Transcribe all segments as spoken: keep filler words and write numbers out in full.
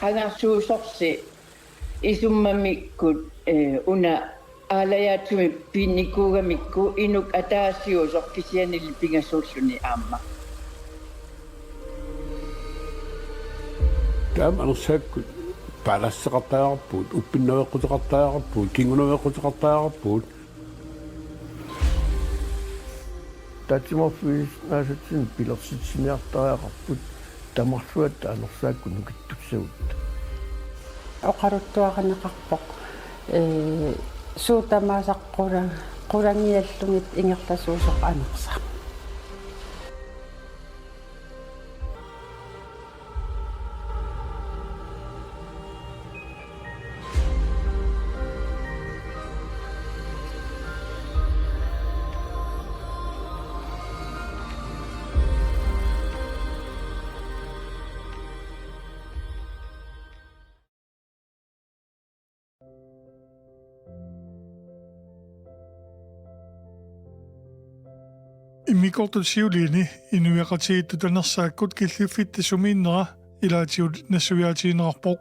Qangarsuusorsi isummamikkut, eh, una aalajaatsumik pinnikuugamikku inuk ataasiusoq kisiannili pingasuulluni aamma. Taama anersaakkut paalasseqartariaqarpugut, uppinnaveqquteqartariaqarpugut, kingunaveqquteqartariaqarpugut. Taatsimoorfigisinnaasatsinnik pilersitsiniartariaqarput tamarluatta anersaakkut nukittussagutta. Oqaluttuarineqarpoq, ee, suut tamaasa qula-, qulangiallugit ingerlasuusoq anersaq. Immikkoortut siuliini inuiaqatigiittut anersaakkut killiffitta sumiinnera ilaatigut nassuiaatigineqarpoq.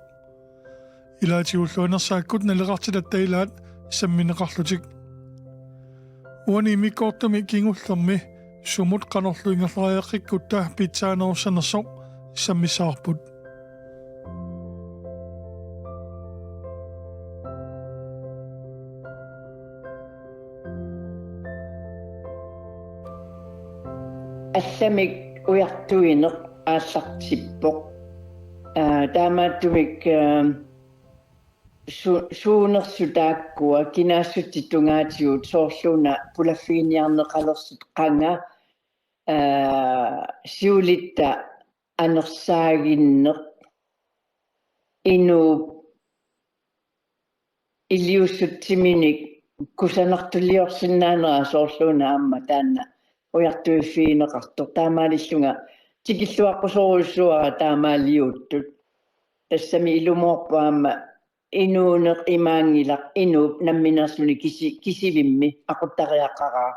Ilaatigullu anersaakkut naleqartitatta ilaat sammineqarlutik. Uani immikkoortumi kingullermi sumut qanorlu ingerlariaqqikkutta pitsaanerussanersoq sammissavarput. Allamik ujartuineq aallartippoq. Aa, taamaattumik, aa, su-, suunersut taakkua kinaassutsip tungaatigut soorluuna pulaffiginiarneqalersut qanga, aa, siulitta anersaaginneq inuup iliuussutiminik kusanartuliorsinnaanera soorluuna aamma taanna ujartuiffigineqartoq. Taamaalillunga tikilluaqqusorujussuuara taamaaliuuttut. Tassami ilumoorpoq aamma inuuneq imaanngilaq inuup namminerluni kisi-, kisivimmi aquttariaqaraa.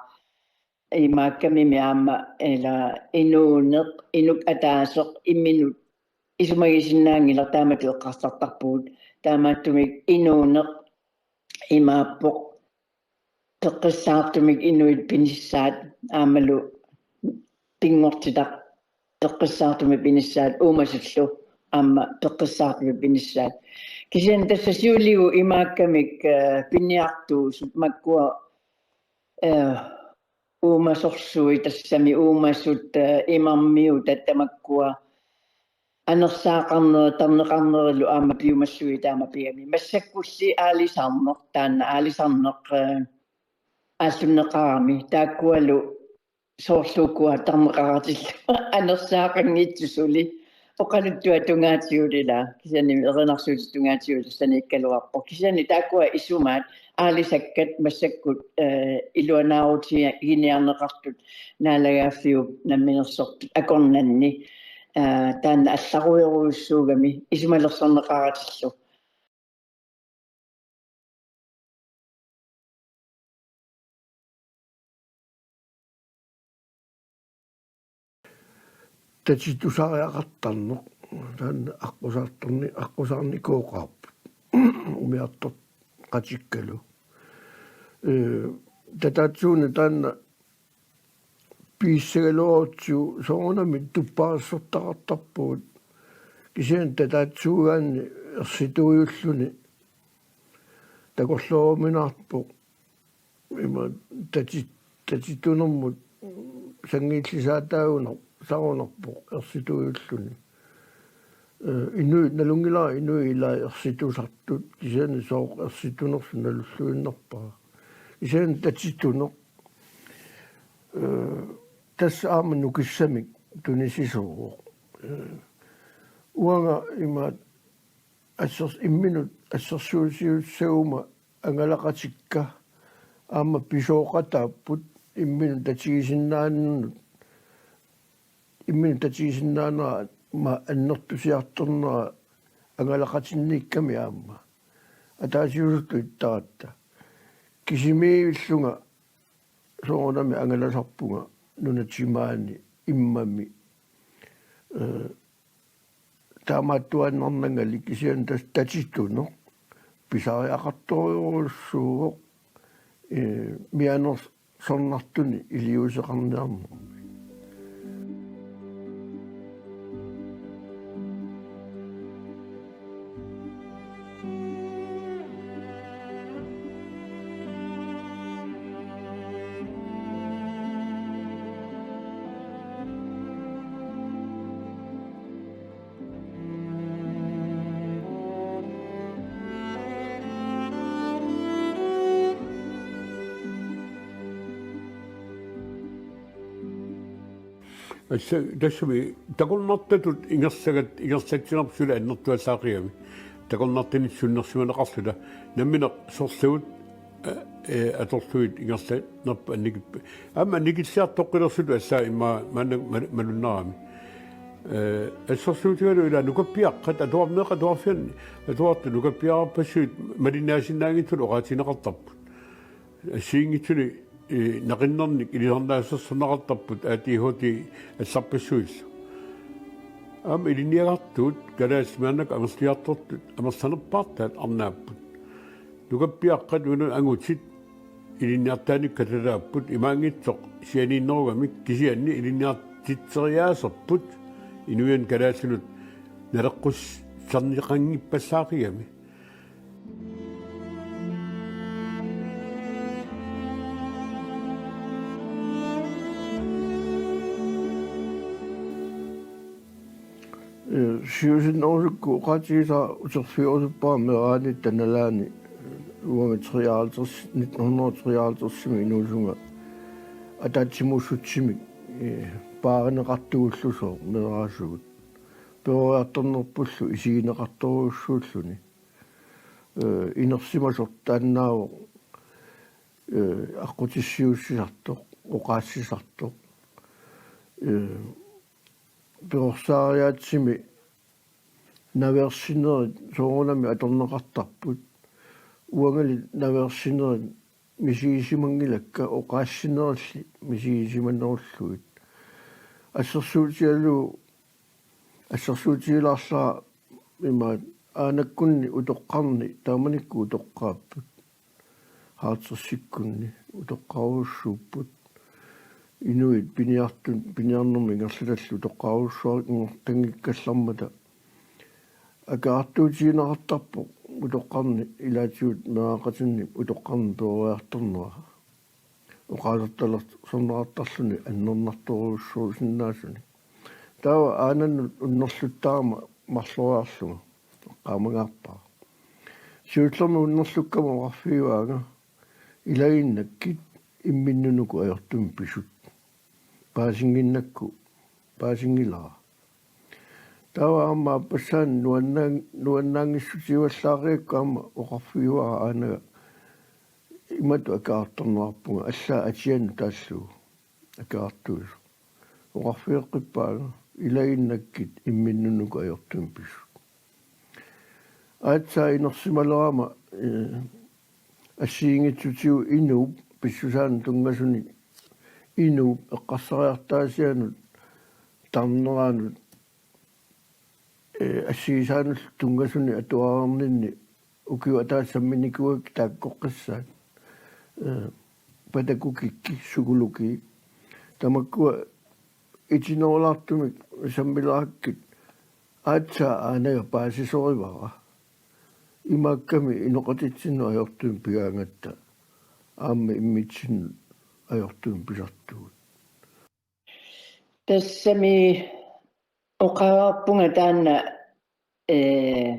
Imaakkamimi aamma ila inuuneq, inuk ataaseq imminut isumagisinnaanngilaq taamatut eqqarsartarpugut. Taamaattumik inuuneq imaappoq peqqissaartumik inuit pinissaat aammalu pinngortitaq peqqissaartumik pinissaat uumasullu aamma peqqissaartumik pinissaat. Kisianni tassa siuligut imaakkamik, eh, piniartuusut makkua, eh, uumasorsuit tassami uumasut, eh, imarmiutat tamakkua anersaaqarnerit, tarneqarnerilu aamma piumallugit taama pigami. Massakkulli aalisarneq, taanna aalisarneq, eh, aallunneqarami, taakkualu soorlu ukua tarneqaratillu anersaaqanngitsut suli oqaluttuat tungaatigut ila, kisianni erinarsuutit tungaatigut tassaniikkaluarpoq. Kisianni taakkua isumaat aalisakkat massakkut, eh, iluanaarutiginiarneqartut Naalagaaffiup namminersortut akornanni, eh, taanna allarujorujussuugami isumalersorneqaratillu. Tatitusariaqartarneq taanna aqqusaartarni-, aqqusaarnikooqaarput umiartortaqatikkalu. Ee, tataatsuuna taanna piissagaluarutsigu soorunami tuppaassortaqartarpugut. Kisianni tataatsuugaanni ersituujulluni takorlooruminaarpoq ima tati-, tatitunermut sanngiillisaataagunarpoq, saarunarpoq ersituujulluni. Ee, inuit nalunngilara inuit ilaat ersitusartut kisianni sooq ersitunersoq nalulluinnarpara. Kisianni tatituneq, ee, tassa aamma nukissamik tunisisoq. Ee, uanga imaat assers-, imminut assersuusiussaguma angalaqatikka aamma pisooqataapput imminut tatigisinnaanernut, imminut tatigisinnaanera aamma annertusiartornera angalaqatinniikkami aamma. Ataasiusutut ittaratta. Kisimiivillunga soorunami angalasarpunga nunatsinni maani immami, ee, taamaattuaannarnangali kisianni tassa tatituneq pisariaqartorujussuuvoq, ee, mianersornartunik iliuuseqarniarnermi. Assa, tassami takornartatut ingersagat, ingersatsinerput suli annertuallaaqigami. Takornartanik sunnersimaneqarluta. Nammineq sorluut, eh, eh, atorlugit ingerlanerput annikip-, aamma annikilliartoqqilersutut assaat immaqa maanna mal-, malunnarami. Eh, assersuutigalugu ila nukappiaqqat atuarneq atuarfianni, atuartut nukappiarpassuit malinnaasinnaanngitsut oqaatigineqartarput. Assigiinngitsuni, eh, naqinnernik ilisarnaasersorneqartarput A D H D allarpassuillu. Aamma ilinniagartuut kalaallit maannakkut amerliartortut amerlanerpaartaat arnaapput. Nukappiaqqat uunga angutit ilinniartitaanik katalaapput imaanngitsoq sianiinnerugamik kisianni ilinniartitseriaaserput inuiannut kalaallinut naleqqussarneqanngippallaaqigami. Ee, siusinnerusukkut oqaatigisara uterfigerusuppara meeraanitta nalaani, uanga treoghalvtreds, nitten hundrede og treoghalvtreds-imi inuusunga ataatsimuussutsimik, ee, paarineqartugullusooq meeraasugut. Peroriartornerpullu isigineqartorujussuulluni. Ee, inersimasoq taannaavoq, ee, aqqutissiuussisartoq, oqaassisartoq. Ee, perorsaariaatsimi naveersinerit soorunami atorneqartarput. Uangali naveersinerit misigisimanngilakka oqaassinerilli misigisimanerullugit. Assersuutigalugu, assersuutigilaarlara imaat aanakkunni utoqqarni taamanikkut utoqqaapput. Halvtredsikkunni utoqqarujussuupput. Inuit piniartut, piniarnermut ingerlatallit utoqqarujussuanngortanngikkallarmata. Akerartuutigineqartarpoq utoqqarni ilaatigut meeraqatinni utoqqarni peroriartornera. Oqaasertalersorneqartarluni annernartorujussuusinnaasunik. Taava aanannut unnerluttarama marloriarlunga eqqaamangaarpara. Siullermik unnerlukkama oqarfigaanga: Ilaginnakkit imminnut uku ajortumik pisut. Paasinnginnakku paasinngilara. Taava aamma aappassaani nuannaan-, nuannaanngissutigivallaarigakku aamma oqarfigaara aanaga: Imatut akerartorneqarpunga, allaat atianut taallugu akerartuisoq. Oqarfigeqqippaanga: Ilaginnakkit imminnut uku ajortumik pisut. Aatsaat inersimalerama, ee, assigiinngitsutigut inuup pissusaanut tunngasunik, inuup eqqarsariartaasianut, tarneraanut, ee, assigisaanullu tunngasunik atuareerninni ukiut ataaseq samminikuugakkit taakkoqqissaat. Ee, patakukikki, sukulukii. Tamakkua itinerulaartumik sammilerakkit aatsaat aanaga paasisorivara. Imaakkami inoqatitsinnut ajortumik pigaangatta aamma immitsinnut ajortumik pisartugut. Tassami oqarpunga taanna, ee,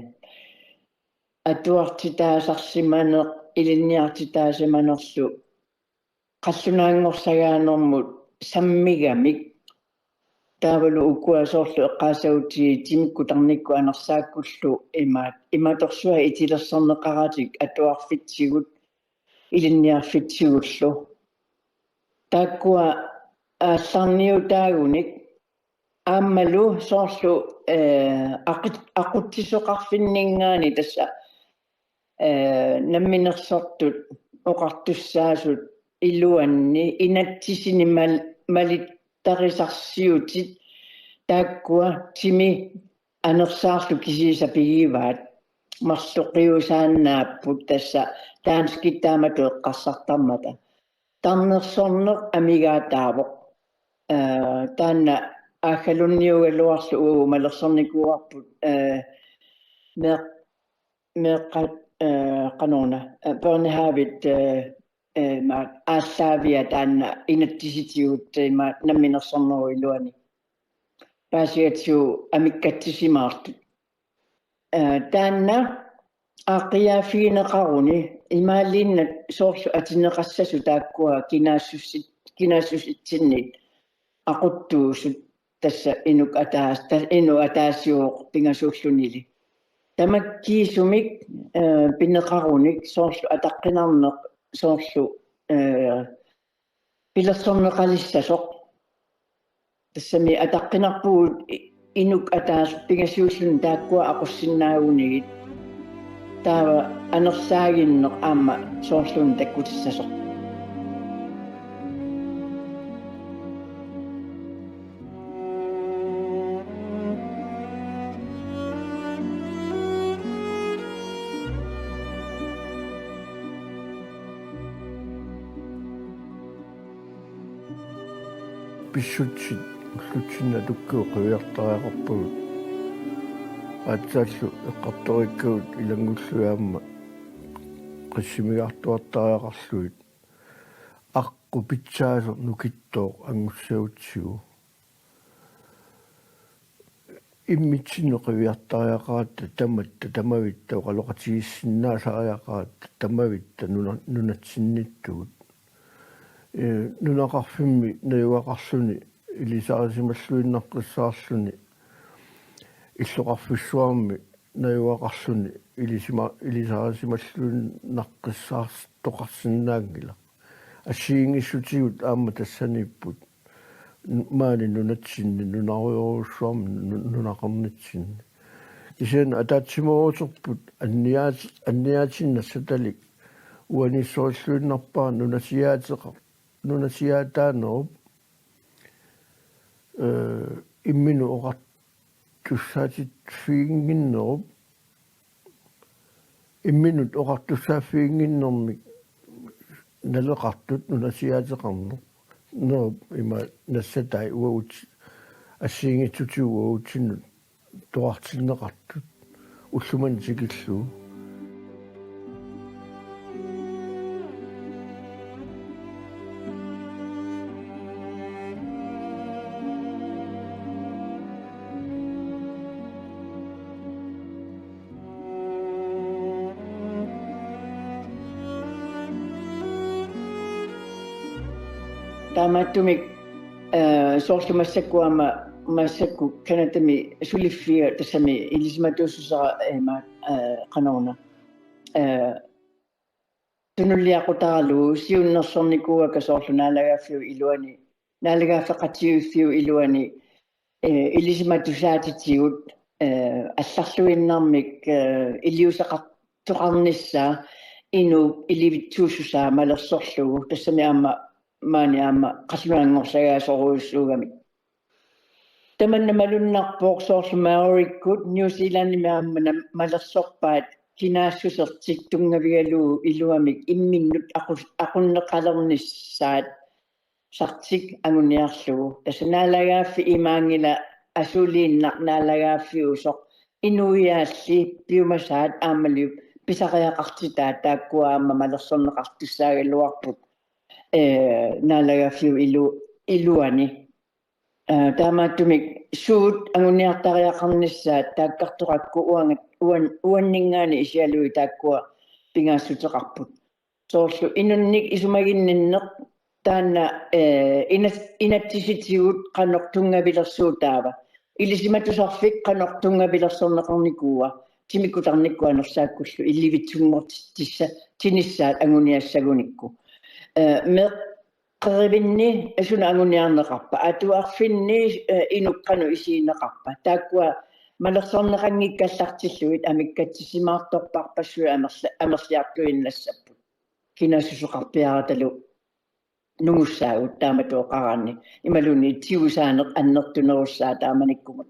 atuartitaasarsimaneq, ilinniartitaasimanerlu qallunaanngorsagaanermut sammigamik. Taavalu ukua soorlu eqqaasagutsigit timikkut tarnikkut anersaakkullu imaat, imatorsuaq itilersorneqaratik atuarfitsigut ilinniarfitsigullu. Taakkua aallarniutaagunik aammalu soorlu, ee, aqut-, aqutsisoqarfinninngaanniit tassa, ee, namminersortut oqartussaasut iluanni inatsisini mal-, malittarisarsiutit taakkua timi anersaarlu kisiisa pigivaat, marloqiusaannaapput tassa danskit taamatut eqqarsartarmata. Tarnersorneq amigaataavoq. Ee, taanna aaggalunniugaluarlu uagut malersornikuuarput, ee, meeq-, meeqqat, ee, qanoruna, ee, børnehavit, ee, ee, ma-, aallaaviat taanna inatsisitigut, ee, ma-, namminersornerup iluani. Paasigatsigu amikkatsisimaartut. Ee, taanna aaqqiaaffigineqaruni imaaliinnaq soorlu atineqassasut taakkua kinaassussit-, kinaassusitsinnit aquttuusut tassa inuk ataas-, ta-, inuk ataasiuvoq pingasuullunili. Tamakkiisumik, ee, pineqarunik soorlu ataqqinarneq soorlu, ee, pilersorneqalissasoq. Tassami ataqqinarpugut i-, inuk ataaseq pingasuulluni taakkua aqussinnaagunigit. Taava anersaaginneq aamma soorluuna takkutissasoq. Pissutsit ullutsinnut atukkavut qiviartariaqarpagut. Aatsaallu eqqartoriikkagut ilanngullugit aamma qissimigaartuartariaqarlugit. Aqqut pitsaasoq nukittooq angussagutsigu. Immitsinnut qiviartariaqaratta tamatta tamavitta oqaloqatigiissinnaasariaqaratta tamavitta nuna-, nunatsinniittugut. Ee, nunaqarfimmi najugaqarluni ilisarisimalluinnaqqissaarluni illoqarfissuarmi najugaqarluni ilisima-, ilisarisimalluinnaqqissaartoqarsinnaanngilaq. Assigiinngissutigut aamma tassaniipput. N-, maani nunatsinni, nunarujorujussuarmi nu-, nunaqarnitsinni. Kisianni ataatsimooruterput anniaat-, anniaatinnik nassatalik uaniissorilluinnarpara nunasiaateqa-, nunasiaataanerup, ee, imminut oqartussaatifiginnginnerup, imminut oqartussaaffiginnginnermik naleqartut nunasiaateqarneq, nerup ima nassatai uagut assigiinngitsutigut uagutsinnut toqartinneqartut ullumimut tikillugu. Taamaattumik, ee, soorlu massakkut aamma, massakkut Canadami suliffiga tassami ilisimatuussusera, ee, ma-, ee, qanoruna, ee, tunulliaqutaralugu siunnersornikuuakka soorlu naalagaaffiup iluani, naalagaaffeqatigiiffiup iluani, ee, ilisimatussaatitigut, ee, allarluinnarmik, ee, iliuuseqartoqarnissaa inuup ilivitsuussusaa malersorlugu, tassami aamma maani aamma qallunaanngorsagaasorujussuugamik. Tamanna malunnarpoq soorlu Maorikkut New Zealandimi aamma nam-, malersorpaat kinaassusertik tunngavigalugu iluamik imminnut aqu-, aqunneqalernissaat sartik anguniarlugu. Tassa naalagaaffik imaanngilaq asuliinnaq naalagaaffiusoq inuiaalli piumasaat aammaliup pisariaqartitaat taakkua aamma malersorneqartussaagaluarput, ee, naalagaaffiup ilu-, iluani. Ee, taamaattumik suut anguniartariaqarnissaat taakkartoqakku uanga-, uan-, uanninngaanniit isigalugit taakkua pingaassuteqarput. Soorlu inunnik isumaginninneq taanna, ee, inas-, inatsisitigut qanoq tunngavilersuutaava. Ilisimatusarfik qanoq tunngavilersorneqarnikuua, timikkutarnikkut anersaakkullu ilivitsunngortittussat tinissaat anguniassagunikku. Ee, meeqqerivinni suna anguniarneqarpa, atuarfinni, ee, inuk qanoq isigineqarpa. Taakkua malersorneqanngikkallartillugit amikkatsisimaartorparpassuit amerla-, amerliartuinnassapput. Kinaassuseqarpiaratalu nungussaagut taamatut oqaraanni. Imaluunniit tigusaaneq annertunerussaaq taamanikkumut.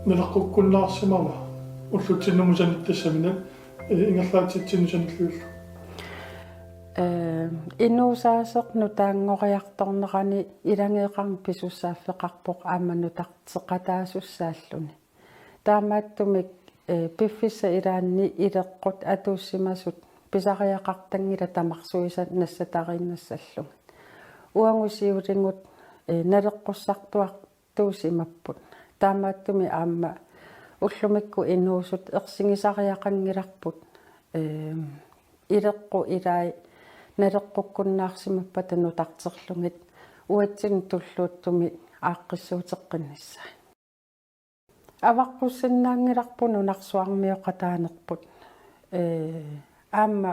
Naleqqukkunnaarsimava ullutsinnut sanittassaminut, eh, ingerlatsitsinnut sanilluillu? Eh, inuusaaseq nutaanngoriartornerani ilageeqarn pisussaaffeqarpoq aamma nutarteqataasussaalluni. Taamaattumik, eh, piffissap ilaanni ileqqut atuussimasut pisariaqartanngilaq tamarsuisa nassatariinnassallugit. Uagut siuligut, eh, naleqqussartuartuusimapput. Taamaattumik aamma ullumikkut inuusut ersigisariaqanngilarput, eh, ileqqut ilai naleqqukkunnaarsimappata nutarterlugit uatsinnut tulluuttumi aaqqissuuteqqinnissaat. Avaqqussinnaanngilarput nunarsuarmioqataanerput. Ee, aamma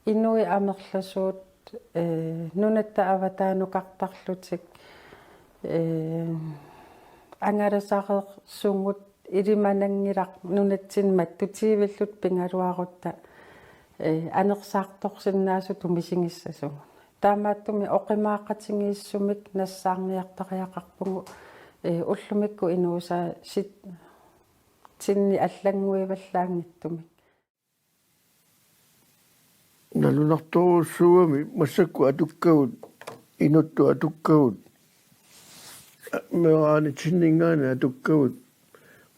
inuit amerlasuut, ee, nunatta avataanukartarlutik, ee, angalasareersugut ilimananngilaq nunatsinni mattutiivillutik pigaluarutta, ee, anersaartorsinnaasutut misigissasugut. Taamaattumik oqimaaqatigiissumik nassaarniartariaqarpugut, ee, ullumikkut inuusaasitsinni allannguivallaanngitsumik. Nalunartorujussuugami massakkut atukkagut, inuttut atukkagut, meeraanitsinninngaanniit atukkagut,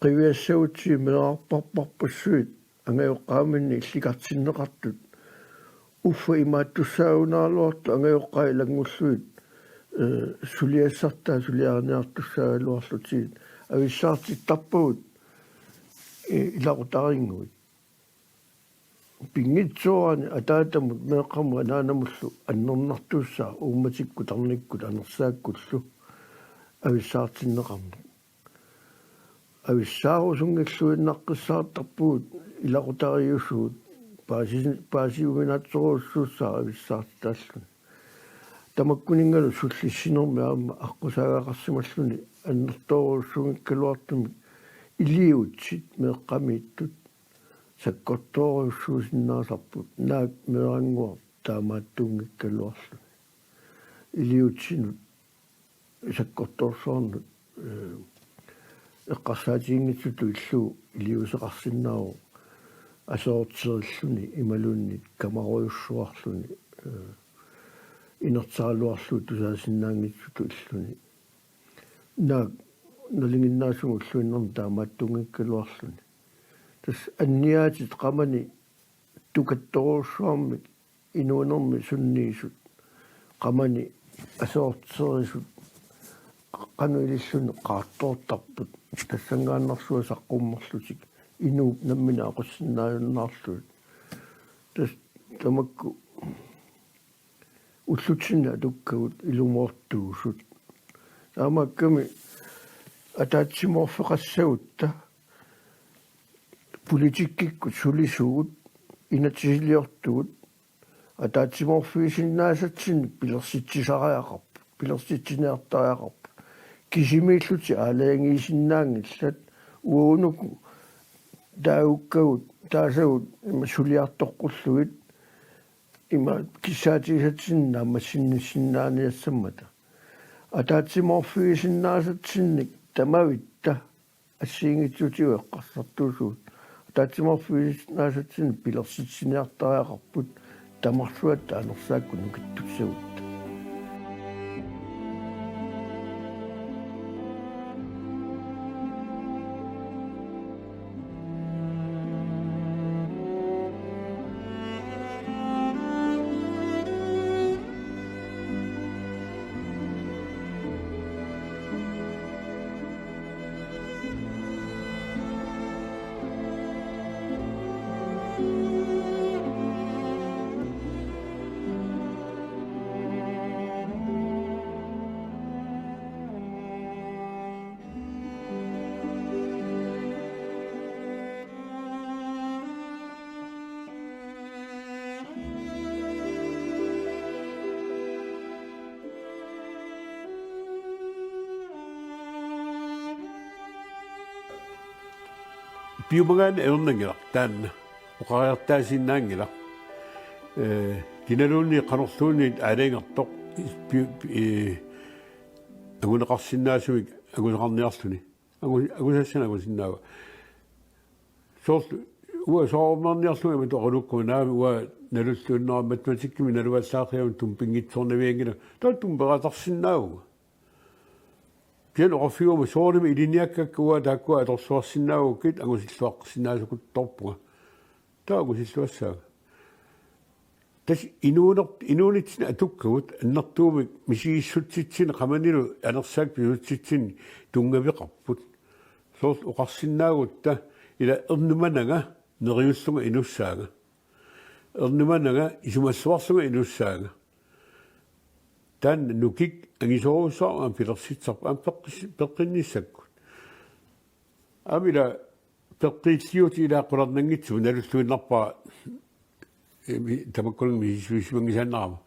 qiviassagutsigit meerarpassuit, angajoqqaaminni illikartinneqartut. Uffa imaattussaagunaraluartut angajoqqaat ilanngullugit, eh, suliassartaa suliariniartussaagaluarlutigit avissaartittarpagut, eh, ilaqutariinnguit. Pinngitsoorani ataatamut meeqqamut anaanamullu annernartuussaaq uummatikkut tarnikkut anersaakkullu avissaartinneqarneq. Avissaarusunngilluinnaqqissaartarpugut ilaqutariiusugut paasi-, paasiuminaatsorujussuussaaq avissaartitaalluni. Tamakkuninngalu sullissinermi aamma aqqusaagaqarsimalluni annertoorujussuunngikkaluartumik iliuutsit meeqqamiittut sakkortoorujussuusinnaasarput naak meerannguaq taamaattuunngikkaluarluni. Iliuutsinut sakkortoorsuarnut, eh, eqqarsaatiginngitsutut illugu iliuuseqarsinnaavoq aserorterilluni imaluunniit kamarujussuarluni, eh, inertaraluarlugu tusaasinnaanngitsutut illuni. Naak nalinginnaasumik ulluinnarni taamaattuunngikkaluarluni. Tassa anniaatit qamani tukattorujussuarmik inuunermi sunniisut qamani aserorterisut qanoq ililluni qaartoortarput, tassanngaannarsuaq saqqummerlutik inuup nammineq aqussinnaajunnaarlugit. Tassa tamakku ullutsinni atukkagut ilumoortuusut. Taamaakkami ataatsimoorfeqassagutta politikkikkut sulisugut, inatsisiliortugut, ataatsimoorfigisinnaasatsinnik pilersitsisariaqarput, pilersitsiniartariaqarput. Kisimiillutik aalajangiisinnaanngillat, uagut uku taagukkagut, taasagut ima suliartoqqullugit, ima kissaatigisatsinnik naammassinnissinnaaniassammata. Ataatsimoorfigisinnaasatsinnik tamavitta assigiinngitsutigut eqqarsartuusugut. Ataatsimoorfigisinnaasatsinnik pilersitsiniartariaqarput tamarsuatta anersaakkut nukittussagutta. Piumagaanni ajornanngilaq taanna. Oqariartaasinnaanngilaq. Ee, kinaluunniit qanorluunniit aalajangertoq pi-, pi-, ee, anguneqarsinnaasumik anguneqarniarluni. Angu-, angusassanik angusinnaavara. Soorlu uanga soorunarniarlunga imatut oqaluukkuma naamik uanga nalulluinnarama matematikkimi naluallaaqqiarama tumpinngitsoornavianngilanga. Taava tumpeqatarsinnaavunga. Kisianni oqarfigaaruma soorunami ilinniakkakka uanga taakkua atorluarsinnaagukkit angusilluaqqissinnaasaqartorpunga. Taava angusilluassaanga. Tassa inuuner-, inuunitsinni atukkagut annertuumik misigissutsitsinnut qamanilu anersaaq pisutitsinni tunngaveqarput. Soorlu oqarsinnaagutta ila ernumananga neriullunga inussaanga. Ernumananga isumassuarlunga inussaanga. Taanna nukik angisoorujussuarmik aamma pilersitsisarpoq aamma peqqis-, peqqinnissakkut. Aamma ila peqqiilliuutit ila qularnanngitsumik nalulluinnarpara, eh, mi-, tamakkuninnga misissuisimanngisaannarama.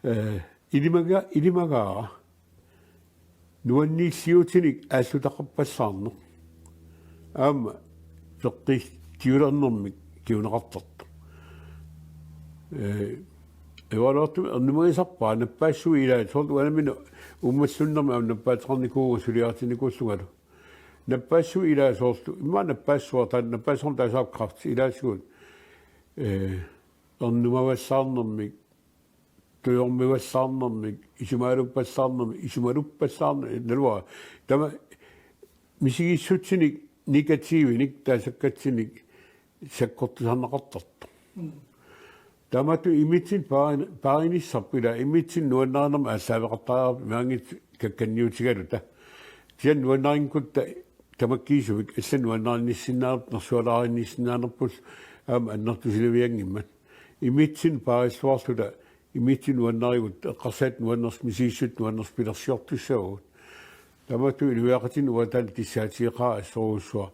Eh, ilimaga-, ilimagaara nuanniilliuutinik aallutaqarpallaarneq. Aamma peqqiilliulernermik kinguneqartartoq. Eh, ivaluartum ernumagisarpara nappaassuit ilaat soorlu uanga nammineq uummallunnermik aamma nappaateqarnikuuvunga suliaritinnikuullungalu. Nappaassuit ilaat soorlu, immaqa nappaassuarta, nappaassuarmi taasaak kræfti ilaatigut, eh, ernumavallaarnermik, tujormivallaarnermik, isumaaluppallaarnermik, isumaluppallaarnermik, naluara. Taama misigissutsinik negatiivinik taasakkatsinnik sakkortusarneqartartoq. Mm. Taamatut immitsinnut paarin-, paarinissarput ila immitsinnut nuannarinermik aallaaveqartariaqarpoq imaanngitsoq kakkanniutigaluta. Kisianni nuannarikkutta tamakkiisumik allanut nuannarinnissisinnaanerput, nersualaarinnissinnaanerput aamma annertusinavianngimmat. Immitsinnut paarilluarluta immitsinnut nuannarigutta eqqarsaat nuannersut misigissutsit nuannersut pilersiortussavagut. Taamatut inuiaqatinnut uanga taanna kissaatigeqaara assorujussuaq.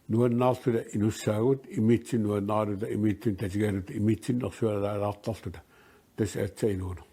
Nuannaarluta inussaagut, immitsinnut nuannaraluta, immitsinnut tatigaluta, immitsinnut nersualaalaartarluta. Tassa aatsaat inuuneq.